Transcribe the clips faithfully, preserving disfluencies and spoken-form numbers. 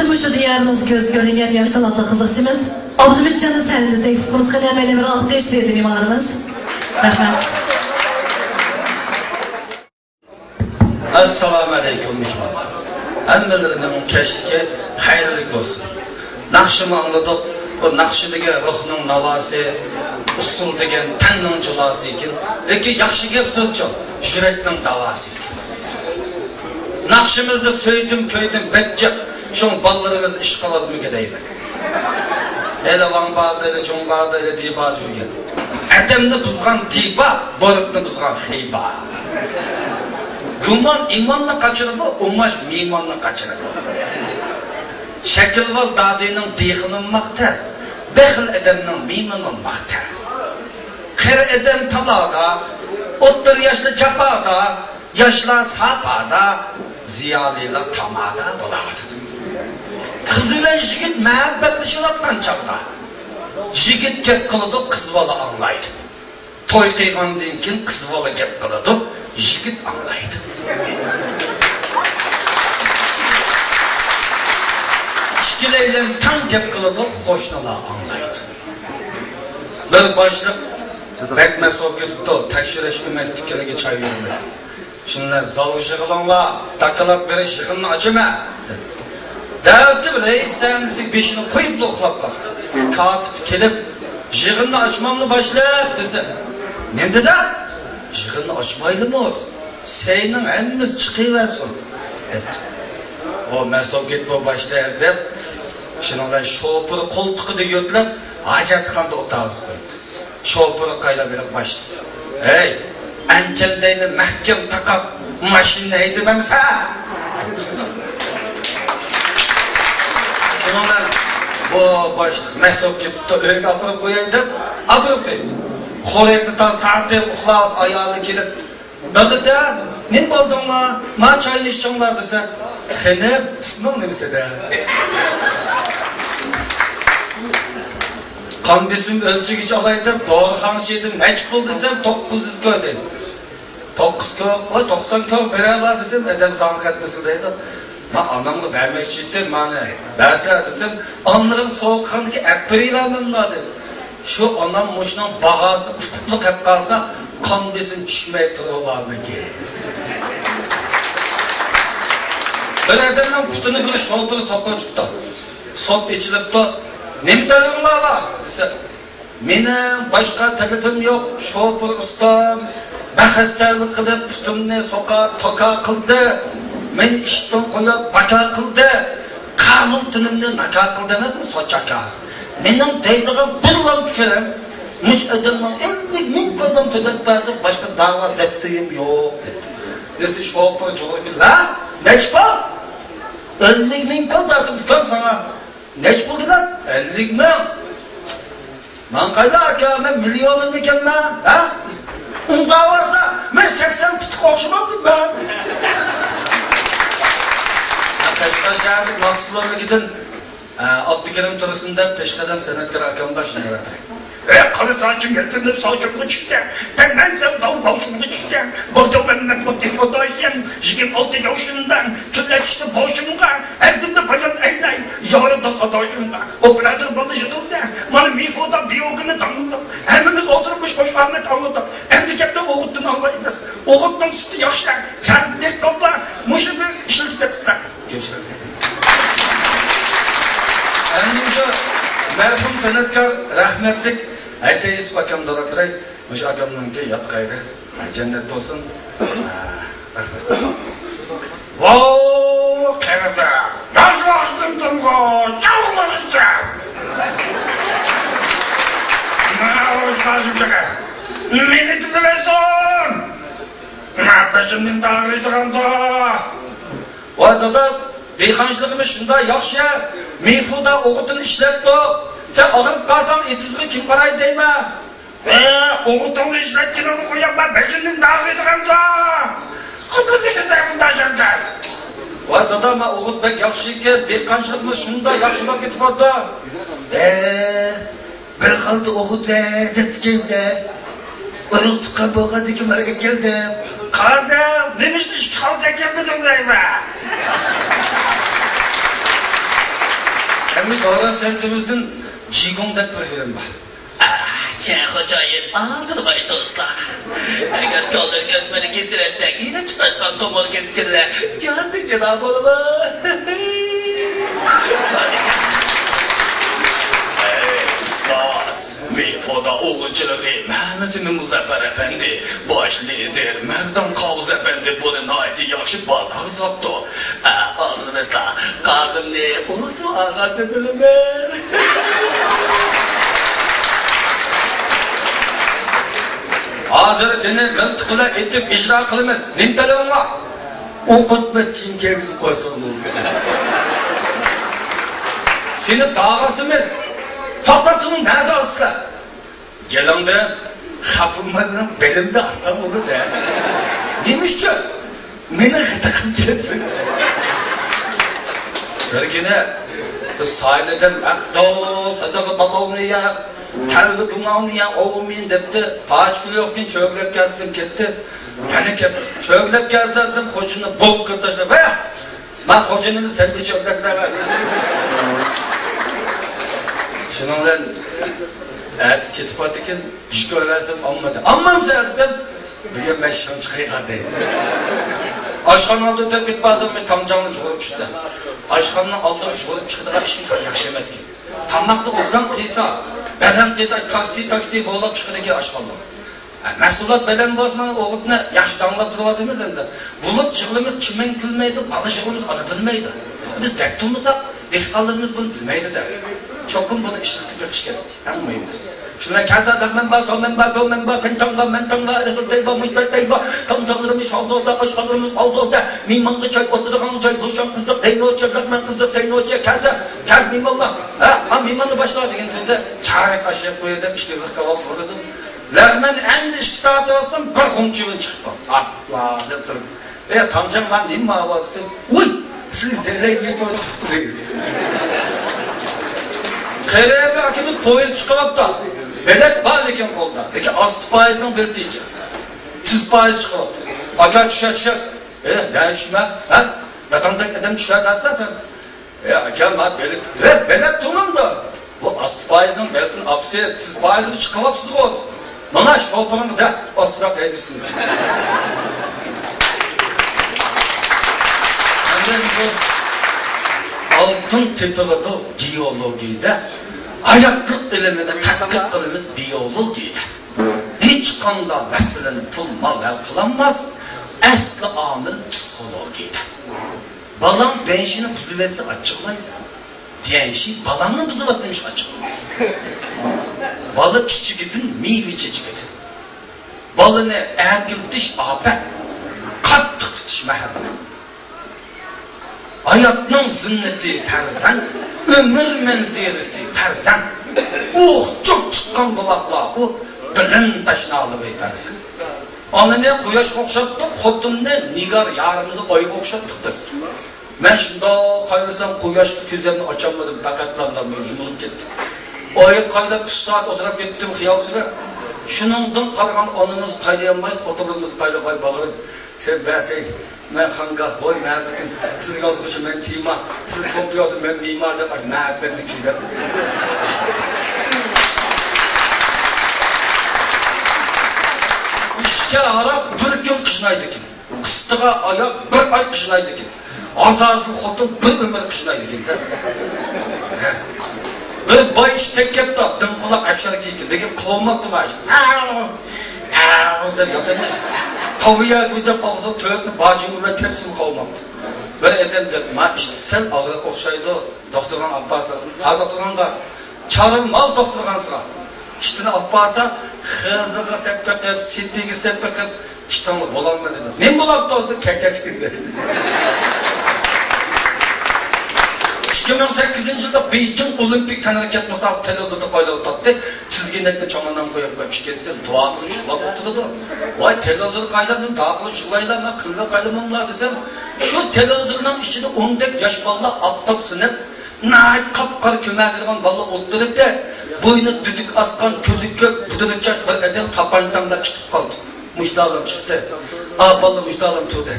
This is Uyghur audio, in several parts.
مۇشۇ دىيارىمىزدا كۆز كۆرۈنگەن ياش تالانتلىق قىزىقچىمىز ئابدۇمىتجاننى سەھنىمىزگە تەكلىپ قىلىمىز. قېنى، ھەممەيلەن بىر ئالقىش بېرىلى مېھمانلىرىمىز. رەھمەت. ئەسسالامۇ ئەلەيكۇم، مېھمانلار. ھەممىلىرىنىڭ كەچلىكى خەيرلىك بولسۇن. ناخشىمۇ ئاڭلىدۇق. بۇ ناخشا دېگەن روھنىڭ ناۋاسى، ئۇسسۇل دېگەن تەننىڭ جۇلاسى ئىكەن. لېكىن ياخشى گەپ سۆزچۇ، يۈرەكنىڭ داۋاسى ئىكەن. ناخشىمىزدا سۆيدۈم، كۆيدۈم بەك جىق، شۇڭا بالىلىرىمىز ئىشقىلىۋازمىكى دەيمەن. ھېلى ۋاڭ بار دەيدۇ، جۇڭ بار دەيدۇ، دى بار دېگەن. ئادەمنى بۇزغان دى بار، بۇرۇتنى بۇزغان خى بار. گۇمان ئىماننى قاچۇرىدۇ، ئۇماش مېھماننى قاچۇرىدۇ. شەكىلۋاز دادىنىڭ دېھىنى ئۇمماق تەس، بېخىل ئادەمنىڭ مېھمىنى ئۇمماق تەس. قېرى ئادەم تالادا، ئوتتۇرا ياشلار جاپادا، ياشلار ساپادا، زىيالىيلار تامادا بولاۋاتىدۇ. قىز بىلەن يىگىت مۇھەببەتلىشىۋاتقان چاغدا، يىگىت گەپ قىلىدۇ، قىز بالا ئاڭلايدۇ. توي قىلغاندىن كېيىن قىز بالا گەپ قىلىدۇ، يىگىت ئاڭلايدۇ. ئىككىلەيلەن تەڭ گەپ قىلىدۇ، قوشنىلار ئاڭلايدۇ. بىر باشلىق بەك مەست بولۇپ كېتىپتۇ، تەكشۈرۈش ئۆمەكلىكلىرىگە چاي يۈرمەي. شۇنداق زالغا يىغىلىڭلار، داكالات بېرىش يىغىننى ئاچىمەن، دەپتۇ. دەۋېتىپ رەئىس سەھنىسىگە بېشىنى قويۇپلا ئۇخلاپ قاپتۇ. كاتىپ كېلىپ، يىغىننى ئاچماملا باشلىق دېسە، نېمە دېدى؟ يىغىننى ئاچمايلىمۇ؟ سەينىڭ ھەممىسى چىقىۋەرسۇن، دەپتۇ. ئۇ مەست بولۇپ كېتىپتۇ باشلىق، دەپ، شۇنىڭ بىلەن شوپۇر قولتۇقىدا يۆتلەپ، ھاجەتخانىدا ئولتۇرغۇزۇپ قويدى. شوپۇر قايلاپ بېرىپ باشلىق، ھەي، ئەنچەندەينى مەھكەم تاقاپ ماشىنىنى ھەيدىمەمسەن؟ شۇنىڭ بىلەن بۇ باشلىق مەست بولۇپ كېتىپتۇ، ئۆيگە ئاپىرىپ قوياي دەپ ئاپىرىپ قويدى. خورەكنى تاز تارتىپ ئۇخلاۋاتسا ئايالى كېلىپ، دادىسى، نېمە بولدۇڭلار؟ ما چاينى ئىچىڭلار دېسە، خېنىم، ئىسمىڭ نېمە سېنىڭ؟ قان بېسىم ئۆلچىگۈچ ئالاي دەپ دورىخانىغا چىقتىم، نەچچە پۇل دېسەم، توققۇز يۈز كو دېدى. توققۇز كو، ۋاي، توقسان كو بېرەلەر دېسەم، ئادەم ساڭا قەتمىسىدۇ دەيدۇ. ما ئانامغا بەرمەكچى ئىدىم، مانا بەرسىلەر دېسەم، ئانىلىرىم سوغۇقخانىدىكى ئەپپىرىلەرنىملا دېدى. شۇ ئانام مۇشۇنىڭ باھاسىنى ئۇقۇپلا قېلىپ قالسا، قان بېسىم چۈشمەي تۇرۇۋالامىكىن؟ بىر ئادەمنىڭ پۇتىنى بىر شوپۇر سوقۇۋېتىپتۇ. سوپ ئېچىلىپتۇ. نېمە دەردىڭلار بار؟ دېسە، مېنىڭ باشقا تەلىپىم يوق، شوپۇر ئۇستام بەخەستەلىك قىلىپ پۇتۇمنى سوقا توكا قىلدى. مېنى ئىشتىن قويۇپ باكا قىلدى. قاغىل تىنىمنى ناكا قىلدى ئەمەسمۇ، سوچاكا. مېنىڭ دەيدىغان بىرلا پىكرىم، مۇشۇ ئادەمنىڭ ئەللىك مىڭ كويدىن تۆلەپ بەرسە، باشقا دەۋا دەپسىيىم يوق، دېدى. دېسە شوپۇر جۇغۇرۇپ، ھە؟ نەچچە پۇل؟ ئەللىك مىڭ كوي دەۋاتىمەن ئۇكام ساڭا. نەچچە پۇل دېدىڭ؟ ئەللىك مىڭ. ماڭا قايلا ئاكا، مەن مىليونېرمىكەنمەن، ھە؟ ئۇنداق بولسا، مەن سەكسەن پۇتقا ئوخشىمامدىمەن؟ قەشقەر شەھەردىكى مەخسۇس ئۆمىكىدىن، ئە، ئابدۇكېرىم تۇرسۇن دەپ پېشقەدەم سەنئەتكار ئاكام بار، شۇنى دەپ بېرەي. ئە، قارىساچىم يېپىنىپ ساچىمغا چۈشتى، دەمەن سەن داۋ باشىمغا چۈشتى. بىر دەۋ مەن، مەن ئوت ئېشىپ ئادايىم، يىگىرمە ئالتە ياشىمدا، كۈنلەر چۈشتى باشىمغا، ئەرزىمدە بايان ئەينەي، يارىم داس ئاداشىمغا. ئوپېراتور بالىلىرى يىغىلدى، مانا مىفودا بىيوگىنى داڭلىدۇق. ھەممىمىز ئولتۇرۇپ مۇشۇ قوشاقنى داڭلىدۇق. ئەمدى گەپنى ئوغۇتتىن ئاڭلايمىز. ئوغۇتنىڭ سۈپىتى ياخشى، كەلسە دىققەتلا مۇشۇنى ئىشلىتىپ بېقىسىلەر. ئەمدى مۇشۇ مەرھۇم سەنئەتكار رەھمەتلىك ھەسەن يۈسۈپ ئاكامنى دەپ بېرەي. مۇشۇ ئاكامنىڭكى يات قەيرى جەننەت بولسۇن. رەھمەت. ۋاۋ، قېرىنداش، ياش ۋاقتىمدىنغۇ چاغلىغىچە. ماۋۇ قاسىم چاكا مېنى تىللىۋەتسۇن. مەن بېشىمدىن ئاغرىيدىغاندۇ. ۋاي دادا، دېھقانچىلىقىمىز شۇنداق ياخشى، مىفۇدا ئوغۇتىنى ئىشلەپتۇ. سەن ئاغرىپ قالساڭ، ئېتىزغا كىم قارايدۇ دەيمەن. ئە، ئوغۇتۇڭنى ئىشلەتكىنىڭنى قويۇپ، مەن بېشىمدىن ئاغرىيدىغاندۇ. قۇدۇقنى كېتەي بۇنداق جانكەن. ۋاي دادا، مەن ئوغۇت بەك ياخشى ئىكەن، دېھقانچىلىقىمىز شۇنداق ياخشى بولۇپ كېتىۋاتىدۇ. ئە، بىر خالتا ئوغۇت بەر دەپتىكەنسەن. ئۇرۇق تۇغقان بولغاندىكىن مانا ئەكەلدىم. قازى، نېمىشقا ئىككى خالتا ئەكەلمىدىڭ دەيمەن. دورا سەنتىمىزدىن جىگۇڭ دەپ بىر فىلىم بار. ئاھ، چەن خوجايىن، ئالدىنى قوي دوستلار. ئەگەر كاللىنى ئۆسمىنى كېسىۋەتسەك، يېنىپ تۇتاشقان تومۇر كېسىكىنلەر جاندىن جۇدا بولىدۇ. ئەي، ئۇستاز، مىفودا ئوغۇلچىلىقى مەمەتئىمىن مۇزەپپەر ئەپەندى، باش لىدىر مەردان قاۋۇز ئەپەندى بۇنى ناھايىتى ياخشى بازارغا ساپتۇ. ئە، ئالدىن ئەمەسلا، قاغىمنى ئۇزۇن ئاغاندىن بىلىمەن. ھازىر سېنى مىلتىق بىلەن ئېتىپ ئىجرا قىلىمىز. نېمە تەلىپىڭ بار؟ ئوقۇتمىس كىيىم كىيگۈزۈپ قويساڭ بولدى. سېنى داغاسىمىز. توختاتىڭ، نەدە ئالسىلەر؟ گېلىڭدىن خاپىمايمەن، بېلىمدە ئالساڭ بولىدۇ. نېمە ئۈچۈن؟ مېنى خىتىقىم كەلسۇن. بىر كۈنى بىز ساھىلدىن ئەقدو سادىقى باباۋنى يە، تەلۋە گۇماۋنى يە، ئوغۇمىن دەپتى. پاچ پۇلى يوقكىن چۆگىلەپ كەلسۇن كەتتى. يەنە كەپتۇ. چۆگىلەپ كەلسە دېسەم، خوجىنى بوق قىلىپ تاشلاپ، ۋە! مەن خوجىنى سەن بىر چۆگىلەپ بەرمە. شۇنىڭ بىلەن ئەتىسى كېتىپ قالدىكىن، چۈش كۆرۈۋەرسەم ئالمىدى. ئالمامسەن دېسەم، بۈگۈن مەن شىڭ چىقىرغان دەيدۇ. ئاشخانا ئالدىدا تۆپۈپ بارسام، بىر تامچاڭنى چۇغۇرۇپ چىقتى. ئاشخانىنىڭ ئالدىغا چۇغۇرۇپ چىقىدىغان ئىشىم تازا ياخشى ئەمەسكەن. تاماقنى ئوبدان قىلسا، بەلەن قىلسا، تاكسى، تاكسى بولاپ چىقىدىكەن ئاشخانىلار. ھە، مەھسۇلات بەلەن بولسا، مانا ئوغۇتنى ياخشى داڭلاپ تۇرۇۋاتىمىز ئەمدى. بۇلۇت يىغلىمىز چىمەن كۈلمەيدۇ، بالا يىغلىمىز ئانا بىلمەيدۇ. بىز دەك تۇرمىساق، دېھقانلىرىمىز بۇنى بىلمەيدۇ-دە. چوقۇم بۇنى ئىشلىتىپ بېقىش كېرەك. ئەڭ مۇھىمى. شۇنداق كەلسە، لەغمەن بار، سولمەن بار، گۆلمەن بار، پىنتاڭ بار، مەنتاڭ بار، ئېغىر تەي بار، مۇشبەت تەي بار. تامچاڭلىرىمىز شاۋزۇدا، ئاشخانىلىرىمىز ئاۋزۇدا. مېھمانغا چاي، ئولتۇرىدىغان جاي، لۇشياڭ قىزىق، دەينوچە، لەغمەن قىزىق، سەينوچە. كەلسە، كەلسە مېھمانلار. ھە، ھە، مېھماننى باشلا دېگەن تۈردە، چارەك ئاش يەپ قوياي دەپ، ئىككى قىزىق كاۋاپ قۇردۇم. لەغمەن ئەمدى ئىككى تارتىۋالسام، بىر غۇنچىۋىن چىقىپ قالدى. ئاپلا دەپ تۇرۇپ. ئە، تامچاڭ، مانا نېمە ماۋۇ دېسەم، ۋۇي، سىز زېلەي يېتىۋاتىپتۇ دەيدۇ. قېرى ئاكىمىز پويىز چىقىۋاپتۇ. بېلەت بار لېكىن قولدا. لېكىن ئاستى پايىزنىڭ بېلىتى ئىكەن. تىز پايىز چىقىۋاپتۇ. ئاكا، چۈشە، چۈشە. ئە، نەگە چۈشمە؟ ھە؟ داداڭدەك ئادەم چۈشە دەرسەن سەن. ئە، ئاكا، مانا بېلەت، ئە، بېلەت تۇرمامدۇ؟ بۇ ئاستى پايىزنىڭ بېلىتىنى ئاپىسى، تىز پايىزنى چىقىرىۋاپسىزغۇ. مانا شوپۇرۇڭغا دە، ئاستىراق ھەيدىسۇن. ئەمدى شۇ ئالتۇن تېپىلىدۇ گېئولوگىيەدە، ھاياتلىق ئىلمىنى تەتقىق قىلىمىز بىئولوگىيەدە. ھېچقانداق مەسىلىنى پۇل، مال ھەل قىلالماس، ئەسلى ئامىل پسىخولوگىيەدە. بالاڭ دەنشىنى بۇزۇۋەتسە ئاچچىقلايسەن. دەنشى بالاڭنى بۇزۇۋەتسە نېمىشقا ئاچچىقلىنىسەن؟ بالا كىچىكىدىن مېۋە چېچىكىدە. بالىنى ئەركىلىتىش ئاپەت، قاتتىق تۇتۇش مەھەببەت. ھاياتنىڭ زىننىتى پەرزەنت، ئۆمۈر مەنزىرىسى پەرزەنت. ئۇ ئۇچۇپ چىققان بۇلاقلار، ئۇ قېلىن تەشنالىقى پەرزەنت. ئانىنى قۇياشقا ئوخشاتتۇق، خوتۇننى نىگار يارىمىزنى ئايغا ئوخشاتتۇق بىز. مەن شۇنداق قايغۇرسام، قۇياشقا كۆزۈمنى ئاچالمىدىم، پەقەتلا مۇنداق بىر يۇمۇلۇپ كەتتىم. ئايغا قايلاپ ئۈچ سائەت ئولتۇرۇپ كەتتىم خىيال سۈرۈپ. شۇنىڭدىن قارىغان ئانىمىز قاينىيالماي، خوتۇنلىرىمىز قاينىغاي باغرىم، سەن بەرسەي، مەن خانگاھ، ۋاي مەھەببىتىم، سىز يازغۇچى، مەن تېما، سىز كومپيۇتېر، مەن مېمار دەپ، ئاي، مەھەببەتنى كۈيلەپ. ئىچكەن ھاراق بىر كۈن قىشنايدىكەن. قىستىغان ئاياغ بىر ئاي قىشنايدىكەن. ئازازىل خوتۇن بىر ئۆمۈر قىشنايدىكەن-دە. بىر باي ئىشتەك كەپتۇ، دىڭ قۇلاق ئەشەر كىيگەن. لېكىن قىلالماپتۇ ما ئىشنى. ئاۋ، ئاۋ دەپ ياتىمىز. قاۋىيە گۇدەپ ئاغزىغا تۆتنى باجىڭ بىلەن تەپسىمۇ قاۋىماپتۇ. بىر ئادەم دەپ، ما ئىشتە سەل ئاغرىق ئوخشايدۇ. دوختۇرغا ئاپارسىلىسىن. ھا، دوختۇرغا بارسىن. چارۋىمال دوختۇرخانىسىغا. ئىشتىنى ئاپارسا، خېزىغا سەپ بېقىپ، سېتىگە سەپ بېقىپ، ئىشتىڭلار بولالمىدى دەپ. نېمە بولاپتۇ دېسە، كەكەچكىن دېدى. ئىككى مىڭ سەككىزىنچى يىلدا بېيجىڭ ئولىمپىك تەنھەرىكەت مۇسابىقىسى تېلېۋىزوردا قايناپ ئۆتەتتى. تىزگىنەكنى چوڭ ئانام قويۇپ قويۇپ، ئىككىسى دۇئا قىلىپ يىغلاپ ئولتۇرىدۇ. ۋاي، تېلېۋىزور قايناپ، دۇئا قىلىپ يىغلايلا، مەن قىلىپ قاينىماملا دېسەم، شۇ تېلېۋىزورنىڭ ئىچىدە ئوندەك ياش بالىلار ئاپتاپ سىنىپ، ناھايىتى قاپقارا كۆمەچلىگەن بالىلار ئولتۇرۇپتۇ. بوينى دۈدۈك ئاسقان، كۆزى كۆك، بۇدرىچاق بىر ئادەم تاپانچا تەڭلەپ چىقىپ قالدى. مۇشتالام چىقتى. ئا، بالىلار مۇشتالام تۇردى.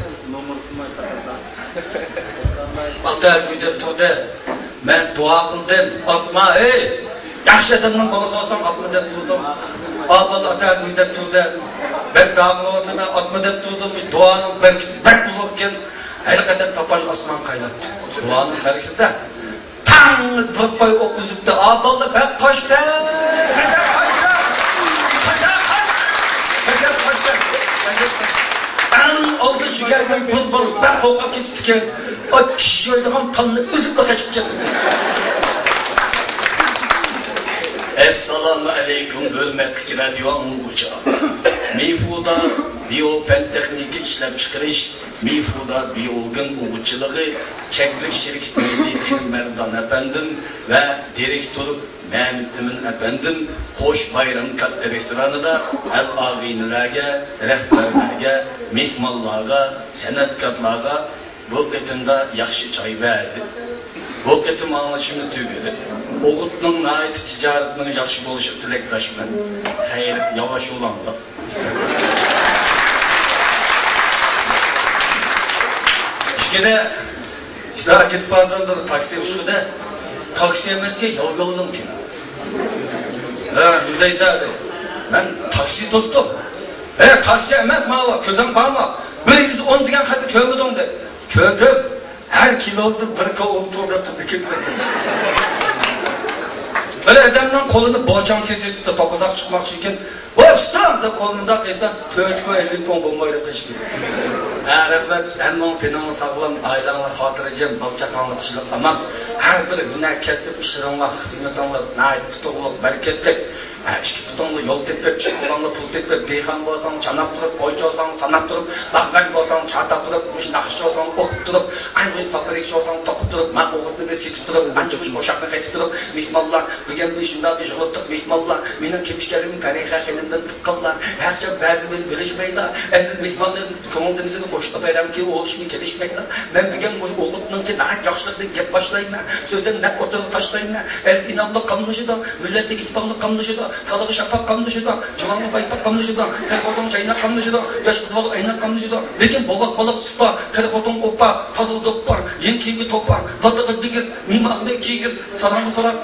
ئاتا گۈدەپ تۇردى. مەن دۇئا قىلدىم، ئاتما، ھەي! ياخشى ئادەمنىڭ بالىسى بولساڭ ئاتما دەپ تۇردۇم. ئا بالا ئاتا گۇي دەپ تۇردى. بەك دۇئا قىلىۋاتىمەن، ئاتما دەپ تۇردۇم. دۇئانىڭ بەرىكىتى بەك ئۇلۇغ ئىكەن. ھەر قەدەم تاپاش ئاسمان قايناتتى. دۇئانىڭ بەرىكىتىدە تاڭ بىر پاي ئوق ئۈزۈپتۇ. ئا بالا بەك قاچتى. قاچاپ قاچتى. قاچاپ قاچتى. قاچاپ قاچتى. ئەڭ ئالدىنچى كەلگەن بىر بالا بەك قورقۇپ كېتىپتىكەن. ئاي، كىشى يەيدىغان تالنى ئۈزۈپلا قېچىپ كەتتى. ئەسسالامۇ ئەلەيكۇم، ھۆرمەتلىك رادىيو ئاڭلىغۇچىلار. مىفۇدا بىيو پەن تېخنىكا ئىشلەپچىقىرىش، مىفۇدا بىيوگېن ئوغۇتچىلىقى چەكلىك شىركىتىنىڭ مۇدىرى مەردان ئەپەندىم ۋە دىرېكتور مەمتىمىن ئەپەندىم، قوش بايرام كاتتا رېستورانىدا ئەل-ئاغىنىلەرگە، رەھبەرلەرگە، مېھمانلارغا، سەنئەتكارلارغا بۇ قېتىمدا ياخشى چاي بەردى. بۇ قېتىم ئاڭلىشىمىز تۈگىدى. ئوغۇتنىڭ ناھايىتى تىجارىتىنىڭ ياخشى بولۇشىغا تىلەكداشمەن. خەير، ياۋاش ئۇلاڭلار. ئىككىدە، شۇنداق كېتىپ قالسام، بىر تاكسى ئۇچقۇدە، تاكسى ئەمەسكەن، ياۋ-ياۋلىڭكەن. ھە، نېمە دەيسەن دەيدۇ. مەن تاكسى توستۇم. ھە، تاكسى ئەمەس ماۋۇ، كۆزۈڭ بارمۇ؟ بىر يۈز ئون دېگەن خەتنى كۆرمىدىڭ دەيدۇ. كۆردۈم. ھەر كىلودا بىر كوۋا ئۇن تۇر دەپتۇ، دىكىت دەپتۇ. بىر ئادەمنىڭ قولىنى بوچاڭ كېسىۋېتىپتۇ، توققۇزاق چىقماقچى ئىكەن. ۋاي ئۇستام دەپ قولىنى مۇنداق قىلسا، تۆت كوي ئەللىك كوڭ بولمايدۇ قېچىپ كېتىپ. ھە، رەھمەت، ھەممىڭ تېنىڭلار ساغلام، ئائىلەڭلار خاتىرجەم، بالا-چاقاڭلار تىنچلىق ئامان. ھەر بىر ھۈنەر، كەسىپ، ئىشلىرىڭلار، خىزمىتىڭلار ناھايىتى ئۇتۇقلۇق، بەرىكەتلىك. ھە، ئىككى پۇتۇڭلار يول تېپىپ، ئىككى قولۇڭلار پۇل تېپىپ، دېھقان بولساڭ چاناپ تۇرۇپ، قويچى بولساڭ ساناپ تۇرۇپ، باغۋەن بولساڭ چاتاق ئۇرۇپ، مۇشۇ ناخشىچى بولساڭ ئوقۇپ تۇرۇپ، ئاي مۇشۇ پاپىرىكچى بولساڭ توقۇپ تۇرۇپ، ما ئوغۇتنى بىر سېتىپ تۇرۇپ، قانچە مۇشۇ ئوشاقنى قېتىپ تۇرۇپ، مېھمانلار، بۈگۈن بىر شۇنداق بىر يىغىلتىق مېھمانلار، مېنىڭ كىم ئىكەنلىكىمنى پەرىخە خېنىمدىن تۇتقانلار، ھەر چاغ بەزى بىلەن بۆلۈشمەيلا، ئەزىز مېھمانلىرىم كۆڭلىمىزنى قوشتى بايرامكى ئۇ ئىشنى كېلىشمەيلا. مەن بۈگۈن مۇشۇ ئوغۇتنىڭكى ناھايىتى ياخشىلىقىدىن گەپ باشلايمەن. سۆزۈمنى نەق ئوتتۇرىغا تاشلايمەن. ئەل ئىناقلىق قاملىشىدۇ، مىللەتلىك ئىتتىپاقلىق قاملىشىدۇ، تالىغا شاپاق قاملىشىدۇ، جۇۋانغا پايپاق قاملىشىدۇ، قېرى خوتۇن چايناق قاملىشىدۇ، ياش قىز بالا ئەينەك قاملىشىدۇ. لېكىن بوۋاق بالا سۇپا، قېرى خوتۇن ئوپا، تازا دوپپا، يېڭى كىيىمگە توپا، لاتا بىگىز، مىما ئاغنى كىيگىز، ساراڭغا ساراق،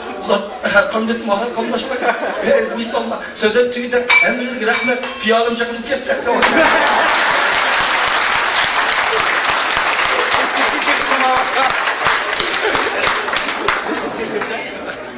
قان بېسىم ئاخىر قاملاشماي. ئەزىز مېھمانلار، سۆزۈم تۈگىدى، ھەممىڭلارغا رەھمەت، پىيالەم چېقىلىپ كەتتى.